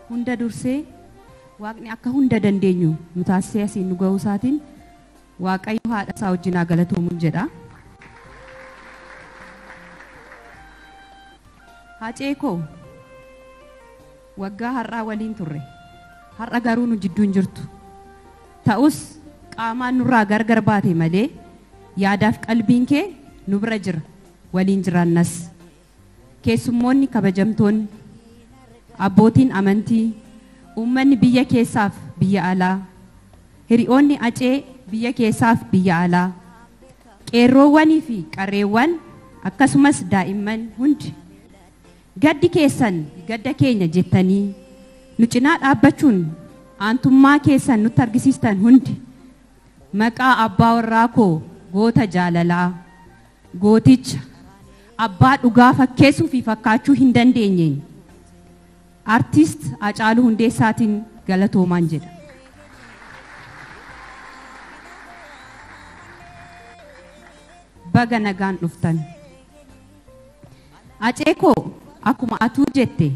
Hunda dursee Waaqni akka hunda dandeenyu nu taasisee asiin nu ga'uu isaatiin Waaqayyo haadha isaa wajjin haa galatoomuun jedha. Hacee koo waggaa har'aa waliin turre. Har'a garuu nu jidduu hin jirtu. Ta'us qaamaan nurraa gargar baate malee yaadaaf qalbiin kee nu bira jira. Waliin jiraannas. Keessummoonni kabajamtoonni, abbootiin amantii, uummanni biyya keessaaf biyya alaa, hiriyoonni Hacee biyya keessaaf biyya alaa, qeerroowwanii fi qarreewwan akkasumas daa'imman hundi gaddi keessan gadda keenya jettanii nu cinaa dhaabbachuun aantummaa keessan nutti argisiistan hundi maqaa abbaa warraa koo goota jaalalaa gooticha abbaa dhugaa fakkeessuu fi fakkaachuu hin dandeenyeen Artiist Hacaaluu Hundeessaatiin galatoomaan jedha. Baga nagaan dhuftan. Hacee koo akkuma atuu jette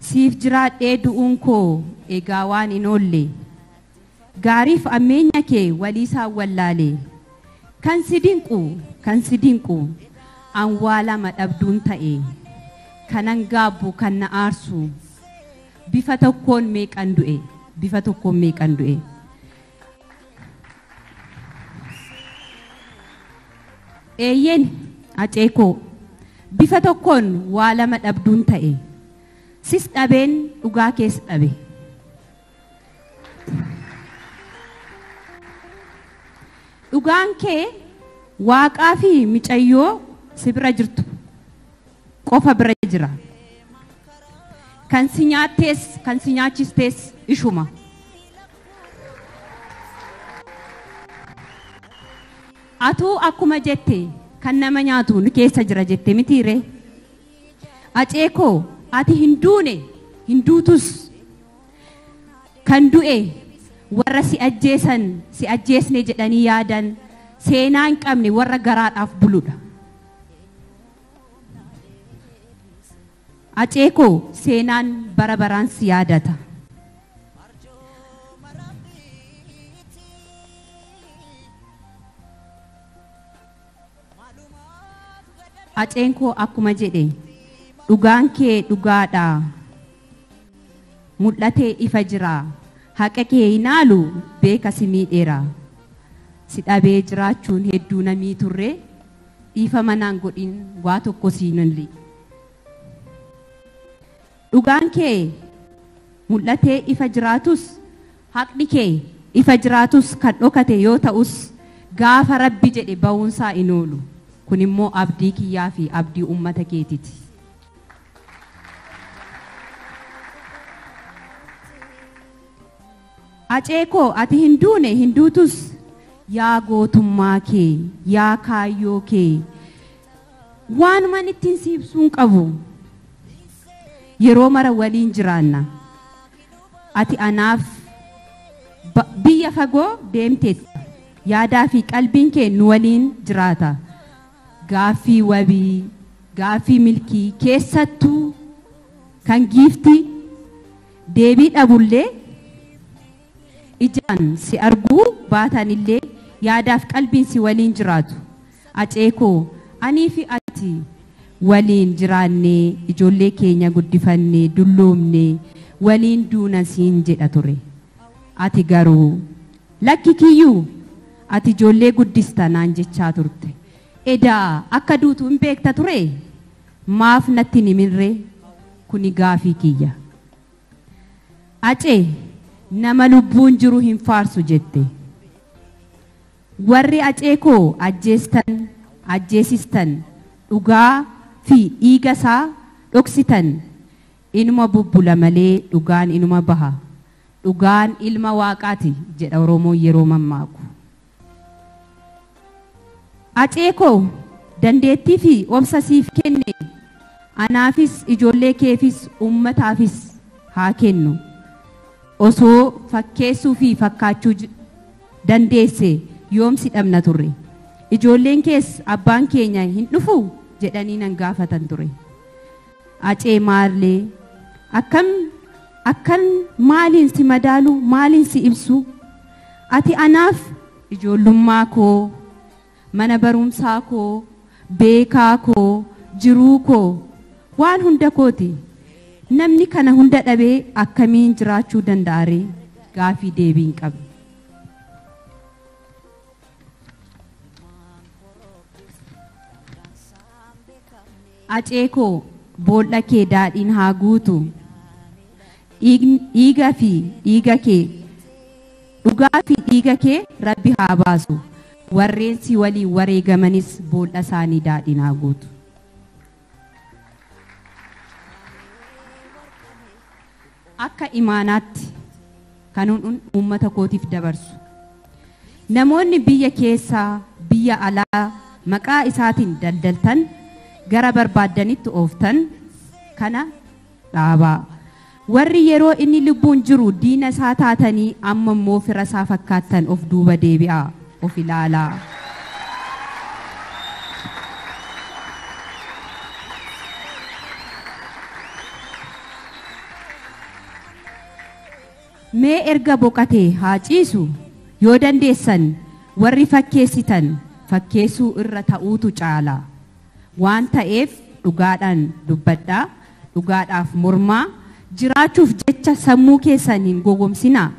siif jiraadhee du'uun koo egaa waan hin oolle gaariif ammeenya kee waliisaa wallaale kan si dinqu kan si dinqu an waa lama dhabduun ta'e kanan gaabbu kan na aarsu bifa tokkoon meeqan du'e bifa tokkoon meeqan du'e. Eeyyeen Hacee koo bifa tokkoon waa lama dhabduun ta'e sis dhabeen dhugaa kees dhabe. Dhugaan kee waaqaa fi micayyoo si bira jirtu qofa bira jira. Kan si nyaattees kan si nyaachistees ishuma. Atuu akkuma jette kan nama nyaatu nu keessa jira jette mitiire. Hacee koo ati hin duune hin duutus. Kan du'e warra si ajjeesan si ajjeesne jedhanii yaadan seenaa hin qabne warra garaadhaaf buludha. Hacee koo seenaan bara baraan si yaadata. Haceen koo akkuma jedhe dhugaan kee dhugaadha. Mul'atee ifa jira. Haqa kee hin haalu beeka si miidheera. Si dhabee jiraachuun hedduu namii turre dhiifama naan godhin waa tokko siin hin liqe. Dhugaan kee mul'atee ifa jiraatus haqni kee ifa jiraatus kan dhokate yoo ta'us gaafa rabbi jedhe ba'uunsaa hin oolu. Kun immoo abdii kiyyaa fi abdii uummata keetiiti. Hacee koo ati hin duune hin duutus yaa gootummaa kee yaa kaayyoo kee waanuma ittiin si ibsuu hin qabu. Yeroo mara waliin jiraanna. Ati anaaf biyya fagoo deemteetta. Yaadaa fi qalbiin kee nu waliin jiraata. Gaaffii wabii, gaaffii milkii keessattuu kan giiftii deebii dhabullee ijaan si arguu baatanillee yaadaaf qalbiin si waliin jiraatu. Hacee koo anii fi ati waliin jiraannee ijoollee keenya guddifannee dulloomnee waliin duuna siin jedha ture. Ati garuu lakki kiyyuu ati ijoollee guddista naan jechaa turte. Edaa akka duutu hin beekta ture maaf natti hin himinree kuni gaafii kiyya. Hacee nama lubbuun jiru hin faarsu jette. Warri Hacee koo ajjeestan ajjeesistan dhugaa fi dhiiga isaa dhoksitan inuma bubbula malee dhugaan inuma baha. Dhugaan ilma waaqaati jedha Oromoon yeroo mammaaku. Hacee koo dandeettii fi obsa siif kenne anaafis ijoollee keefis uummataafis haa kennu. Osoo fakkeessuu fi fakkaachuu dandeesse yoom si dhabna turre. Ijoolleen kees abbaan keenya hin dhufu jedhanii nan gaafatan ture. Hacee maallee Akkan maaliin si madaalu, maaliin si ibsu? Ati anaaf ijoollummaa koo, mana barumsaa koo, beekaa koo, jiruu koo, waan hunda kooti. Namni kana hunda dhabee akkamiin jiraachuu danda'a ree? Gaafii deebii hin qabne. Acee koo boolla kee daadhiin haa guutu. Dhiiga fi dhiiga kee, dhugaa fi dhiiga kee Rabbi haa baasu. Warreen si waliin wareegamanis boolla isaanii daadhiin haa guutu. Akka imaanaatti kan uummata kootiif dabarsu. Namoonni biyya keessaa, biyya alaa maqaa isaatiin daldaltan gara barbaaddanitti ooftan kana dhaabaa. Warri yeroo inni lubbuun jiru diina isaa taatanii amma immoo fira isaa fakkaattan of duuba deebi'aa, of ilaalaa. Mee erga boqotee haa ciisu, yoo dandeessan warri fakkeessitan fakkeessuu irra ta'uutu caala. Waan ta'eef dhugaadhaan dubbadhaa, dhugaadhaaf mormaa, jiraachuuf jecha sammuu keessan hin gowwoomsinaa.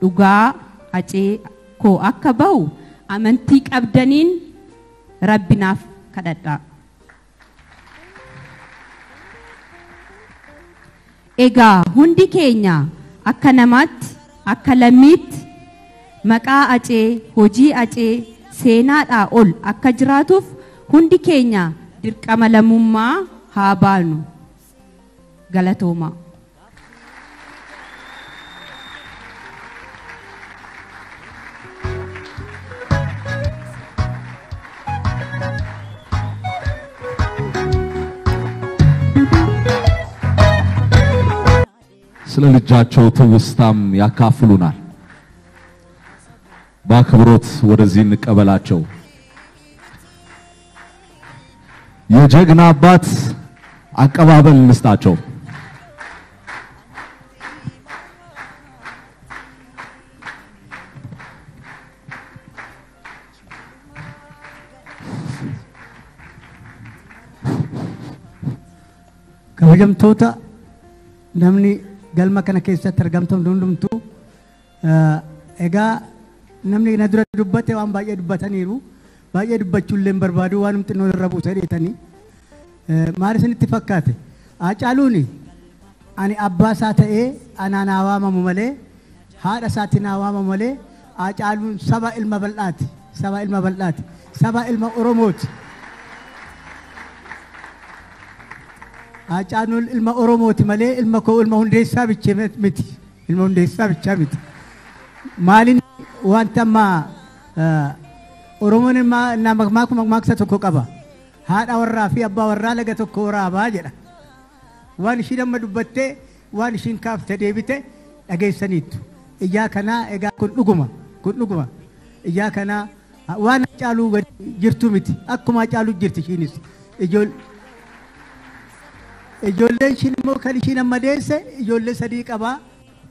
Dhugaa Acee koo akka bahu amantii qabdaniin Rabbinaaf kadhadhaa. Egaa hundi keenya akka namaatti, akka lammiitti maqaa Acee, hojii Acee seenaadhaa ol akka jiraatuuf hundi keenya dirqama lammummaa haa baanu. Galatooma. ስለ ልጃቸው ትውስታም ያካፍሉናል። በአክብሮት ወደዚህ እንቀበላቸው። የጀግና አባት አቀባበል እንስጣቸው። Kabajamtoota namni galma kana keessatti argamtan hundumtuu, egaa namni na dura dubbate waan baay'ee dubbataniiru. Baay'ee dubbachuu illee hin barbaadu, waan xinnoo irra buuse dheetanii. Maal isinitti fakkaate? Haacaaluun ani abbaa isaa ta'ee anaan haa waamamu malee, haadha isaatiin haa waamamu malee, Haacaaluun saba ilma bal'aati. Saba ilma bal'aati. Saba ilma Oromooti. Haacaaluun ilma Oromooti malee ilma koo ilma Hundeessaa bichee miti. Ilma Hundeessaa bichaa miti. Maaliin wanta amma Oromoon makmaaksa tokko qaba. Haadha warraa fi abbaa warraa laga tokko waraabaa jedha. Waan ishiin amma dubbattee, waan ishiin kaaftee deebite dhageessaniittu. Ijaa kanaa egaa kun dhuguma. Kun dhuguma. Ijaa kanaa waan Haacaaluu gadi jirtu miti. Akkuma Haacaaluu jirti ishiinis. Ijoolleen ishiin immoo kan ishiin amma deesse ijoollee sadii qabaa.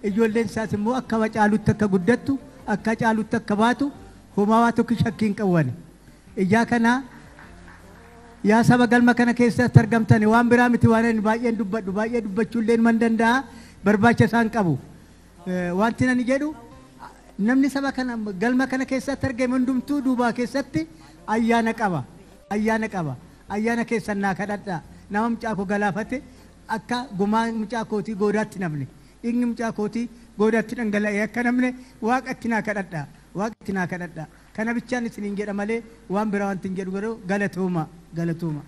Ijoolleen isaas immoo akka Haacaaluutti akka guddattu, akka Haacaaluutti akka baatu homaa waa tokko shakkii hin qabu. Ijaa kanaa yaa saba galma kana keessatti argamtan, waan biraa miti waan ani baay'een dubbadhu, baay'ee dubbachuu illee man danda'a, barbaacha isaan qabu. Wanti ani jedhu namni saba kana galma kana keessatti argame hundumtuu duubaa keessatti ayyaana qaba. Ayyaana qaba. Ayyaana keessan naa kadhadhaa. Nama mucaa koo galaafate akka gumaa mucaa kootii goodaatti namne, dhiigni mucaa kootii goodaatti dhangala'ee akka namne waaqatti naa kadhadhaa. Waaqatti naa kadhadhaa. Kana bichaan isiniin jedha malee waan biraa wanti hin jedhu garuu galatooma. Galatooma.